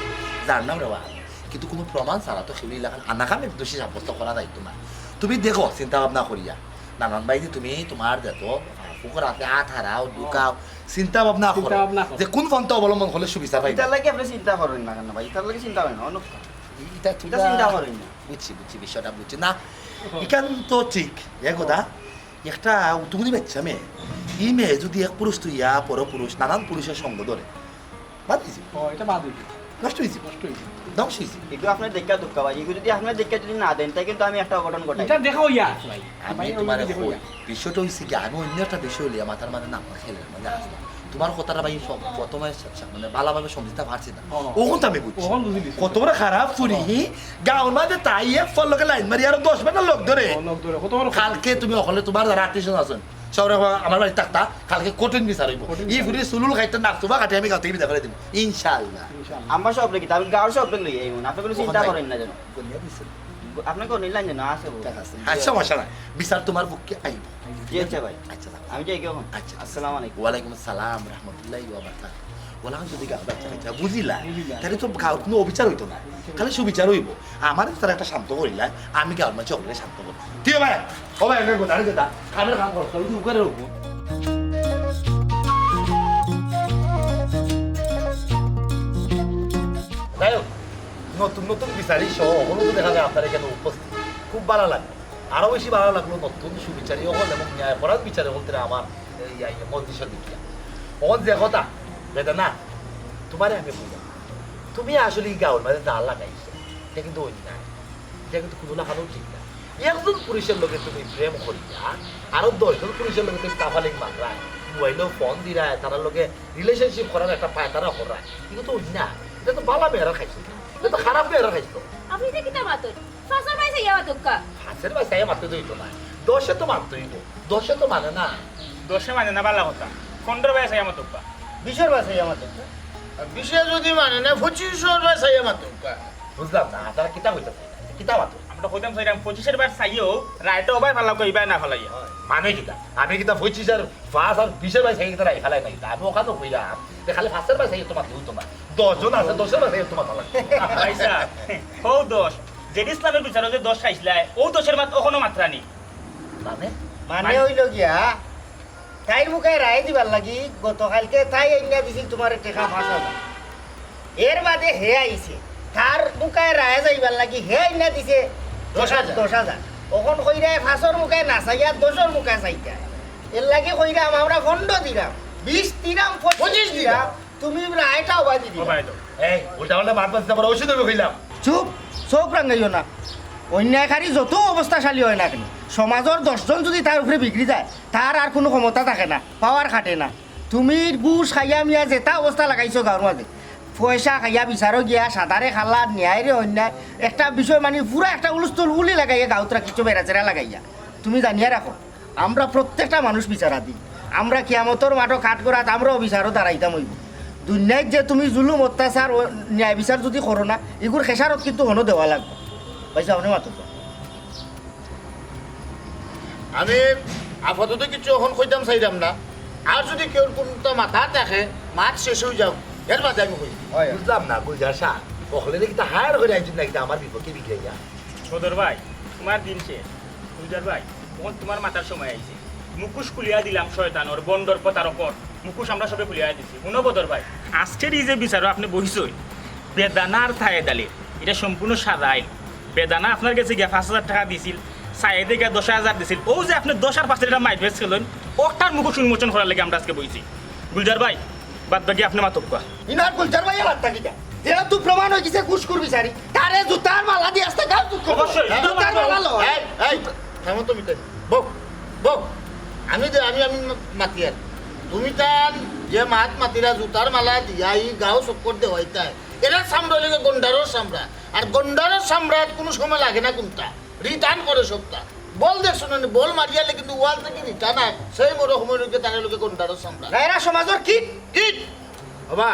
যার নাম রে বাবা। কিন্তু কোনো প্রমাণ ছাড়া তো কেউ এলাকার আনাকামে দোষী সাব্যস্ত করা যাইতো না। তুমি দেখো, চিন্তা ভাবনা করিয়া। নানান ভাই যে তুমি তোমার যত ফুকর আছে, আত হারাও, ঢুকাও, চিন্তা ভাবনা করো চিন্তা ভাবনা করো। যে কোন পন্থা অবলম্বন করলে সুবিচার পাইবে। ইতার লাগি আপনি চিন্তা করেন না কেন ভাই? ইতার লাগি চিন্তা হয় না, অন্য কথা। ইতা ইতা চিন্তা করেন না। বুঝছি, বুঝছি, বিষয়টা বুঝছি। না, ইখান তো ঠিক, এ কথা। একটা উতুগুনি বাচ্চা মেয়ে, ই মেয়ে যদি এক পুরুষ তুইয়া পর পুরুষ, নানান পুরুষের সঙ্গ ধরে, বাদ দিছি। ও, এটা বাদ হইছে। নষ্ট হইছে। নষ্ট হইছে। ধ্বংস হইছে। এগুলো আপনার দেখা দুঃখ ভাই, এগুলো যদি আপনার দেখা যদি না দেন, তাই কিন্তু আমি একটা অঘটন ঘটাই। এটা দেখা হইয়া আছে ভাই। আমি ভাই, ওই তোমার দেখো কই, ইয়া। বিষয়টা হইছে কি, আমি অন্য একটা বিষয় লইয়া মাথার মাঝে নাম খেলে, মানে আসলাম। তোমার কথাটা ভাই সব প্রথমে সা-, সা-, মানে ভালোভাবে সমঝিতে পারছি না। ও। ওখান তো আমি বুঝছি। ওখান বুঝি দিছি। কত বড় খারাপ চুরি, ও। গাঁওর মাঝে তাই এক ফল লোকে লাইন মারি আরো দশ বেটা লোক ধরে। ও, লোক ধরে। কত বড় কালকে তুমি ওখানে তোমার যারা আত্মীয় স্বজন আছেন, সব রকম আমার বাড়ি থাকতা, কালকে কঠিন বিচার হইব। কঠিন ই বিচার। ফুরি সুলুল খাইতে নাক তুবা কাটে আমি গাঁও থেকে বিদায় করে দিব। ইনশাআল্লাহ। ইনশাআল্লাহ। আমার সব লেগে, আমি গাঁওর সব লইয়া আইব না। আপনি কোনো চিন্তা ওখানে করেন না যেন। করিয়া দিছে। আপনি কোনো নিলেন যেন, আছে বউ। ঠিক আছে। আচ্ছা, সমস্যা নাই। বিচার তোমার পক্ষে আইব। জি, আচ্ছা ভাই। আচ্ছা, যাও। আমি যাই কি এখন? আচ্ছা। আসসালামু আলাইকুম। ওয়ালাইকুম আসসালাম রহমতুল্লাহি ওয়া বারাকাতুহু। ওলা যদি গাঁও বাচ্চা কাচ্চা বুঝিলা, বুঝিলা। তাহলে তো গাঁও কোনো অবিচার হইতো না। খালি সুবিচার হইব। আমার তারা একটা শান্ত করিলা, আমি গাঁওর মাঝে ওগুলো শান্ত করব। ঠিক ভাই, ও ভাই, আমি কোথায় যেতা? কামের কাম করছ, তুই উগারে রব। যাই হোক, নতুন নতুন বিচারি সহ হলো তো দেখা যায় আপনার এখানে উপস্থিত। খুব ভালো লাগলো। আরো বেশি ভালো লাগলো নতুন সুবিচারী হল এবং ন্যায়পরায়ণ বিচারী হল তারা আমার এই, এই মজলিসের দিকে। ওখান যে কথা, বেটা না, তোমারে আমি বুঝলাম। তুমি আসলে এই গাঁওর মাঝে যা লাগাইছো, এটা কিন্তু অন্যায়। এটা কিন্তু কোনো লাগানো ঠিক না। একজন পুরুষের লগে তুমি প্রেম করিয়া আরো দশ জন পুরুষের লগে তুমি কাফালিং মাররায়, মোবাইলেও ফোন দিরায়, তারার লগে রিলেশনশিপ করার একটা পায়তারা কররায়, এটা তো অন্যায়। এটা তো বালা মেয়েরা খাইছে, এটা তো খারাপ মেয়েরা খাইছে। আপনি এটা কিতা মাতইন? ফাঁসের ভাই চাইয়া মাতউক্কা। ফাঁসের ভাই চাইয়া মাততে তো হইতো না, দশে তো মাততে হইব, দশে তো মানে না। দশে মানে না, বালা কথা। পনেরো ভাই চাইয়া মাতউক্কা। বিশের ভাই চাইয়া মাতউক্কা। আর বিশে যদি মানে না, পঁচিশের ভাই চাইয়া মাতউক্কা। বুঝলাম না, আপনারা কিতা কইতাছেন? কিতা মাতো? আমরা কইতাম চাইরাম, পঁচিশের বার চাইও, রাইটে ওবায় ফালাউক্কা, ইবায় না ফালাইয়া। মানে কিতা? আমি কিতা পঁচিশ আর পাঁচ আর বিশের বার চাই কিতা রাই ফালাই না কিতা? আমি ওখানে কইরাম, যে খালি পাঁচের বার চাই তোমার কেউ তোমার। দশ জন আছে, দশের বার চাই তোমার ফালাই। ভাই সাহেব, হো দশ, জেড ইসলামর বিচারো যে দশ খাইছলায়, অউ দশর মাত অখনো মাতরা নি। মানে? মানে মানে? অইলো গিয়া, তাইর মুখায় রায় দিবার লাগি গতকাইলকে তাই আইনা দিছিল তুমারে টেকা পাঁচ হাজার। এর বাদে হে আইছে, তার মুখায় রায় যাইবার লাগি হে আইনা দিছে দশ হাজার। দশ হাজার। অখন কইরায় পাঁচর মুখায় না চাইয়া দশর মুখায় চাইতা। এর লাগি কইরাম আমরা পনরো দিরাম, বিশ দিরাম, পঁচিশ পঁচিশ দিরাম। দিরাম। তুমি রায়টা ওবায়দি দিবা। ওবায়দি। এই, উল্টা পাল্টা মাত মাতিস না, বড় অসুবিধা অইবো কইলাম। চুপ, চউখ রাঙাইও না। অন্যায়কারী যত অবস্থাশালী অয় না কেনে, সমাজর দশজন যুদি তার উপরে বিগড়ি যায়, তার আর কুনু ক্ষমতা থাকে না, পাওয়ার খাটে না। তুমি ঘুষ খাইয়া মিয়া যেতা অবস্থা লাগাইছো গাঁওর মাঝে, পয়সা খাইয়া বিচারো গিয়া সাদারে কালা, ন্যায়রে অন্যায়, একটা বিষয় মানি পুরা একটা হুলস্থুল উলি লাগাইয়া গাঁওত রাখিছো বেড়াচেরা লাগাইয়া। তুমি জানিয়া রাখো, আমরা প্রত্যেকটা মানুষ বিচারাধীন। আমরা কিয়ামতর মাঠো কাঠগড়াত আমরাও বিচারো দাঁড়াইতাম অইবো। দুনিয়াত যে তুমি জুলুম, অত্যাচার ও ন্যায় বিচার যুদি করো না, ইগুর খেসারত কিন্তু হনো দেওয়া লাগবো। ভাইসাব, আপনে মাতউক্কা। আমি আপাতত কিচ্ছু অখন কইতাম চাইরাম না। আর যুদি কেউর কুনটা মাথা থাকে, মাত শেষ অই যাউক, এর বাদে আমি কইমু। বুঝলাম না, গুলজার সাব, অকলে কিতা হায়ার করি আনছইন না কিতা আমার বিপক্ষে বিগড়াইয়া? বদর ভাই, তুমার দিন শেষ। গুলজার ভাই, অখন তুমার মাতার সময় আইছে। মুখোশ খুলিয়া দিলাম শয়তানর, ভন্ডর, প্রতারকর। মুখোশ আমরা সবে খুলিয়া দিছি। হুনো বদর ভাই, আজকের ই যে বিচারো আপনে বইছইন, বেদানা আর সায়েদ আলীর, ইটা সম্পূর্ণ সাদা আইল। বেদানা আপনার গেছে গিয়া পাঁচ হাজার টেকা দিছিল, সায়েদে গিয়া দশ হাজার দিছিল। অউ যে আপনে দশ আর পাঁচ ইটা মাইরপ্যাচ খেলইন, অটার মুখোশ উন্মোচন করার লাগি আমরা আজকে বইছি। গুলজার ভাই, বাদ বাকি আপনে মাতউক্কা। ইনার গুলজার ভাইয়ে মাততা কিতা? যেহেতু প্রমাণ অইগেছে ঘুষখুর বিচারি, তারে জুতার মালা দিয়া আস্তা গাঁও জুত করবো। অবশ্যই। জুতার মালা লও। এই, এই, থামো তুমি তাই। বউ, বউ, আমি যে, আমি, আমি মাতিয়ার। তুমি তান যে মাত মাতিরা জুতার মালা দিয়া ই গাঁও চক্কর দেওয়াইতায়, এরা চামড়া অইলো গন্ডারর চামড়া। আর গন্ডারর চামড়াত কুনু সময় লাগে না কুনটা। রিটার্ন করে সবটা। বল দেখছো না নি, বল মারিয়ালে কিন্তু ওয়াল থাকি রিটার্ন আয়। সেই মরো সময় রইছে তার লগে গন্ডারর চামড়া। এরা সমাজর কীট। কীট। বাবা,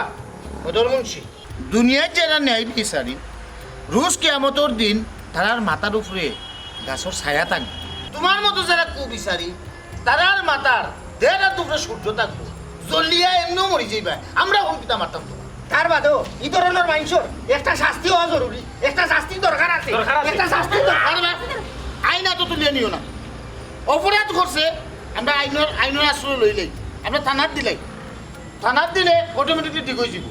বদর মুন্সি, দুনিয়াত যেরা ন্যায় বিচারি, রুজ কিয়ামতর দিন তারার মাথার উপরে গাছর ছায়া থাকবো। তুমার মতো যেরা কুবিচারি, তারার মাথার দেড় হাত উপরে সূর্য থাকবো। জ্বলিয়া এমনেউ মরি যাইবা। আমরা কুন কিতা মারতাম তুমার? তার বাদেও ই ধরনর মানষর একটা শাস্তি অওয়া জরুরি। একটা শাস্তির দরকার আছে। দরকার আছে। একটা শাস্তির দরকার। আরে বা, আইন আতো তুলিয়া নিও না। অপরাধ করছে, আমরা আইনর, আইনর আশ্রয় লইলাই। আমরা থানাত দিলাই। থানাত দিলে অটোমেটিকলি ঠিক অইযিবো।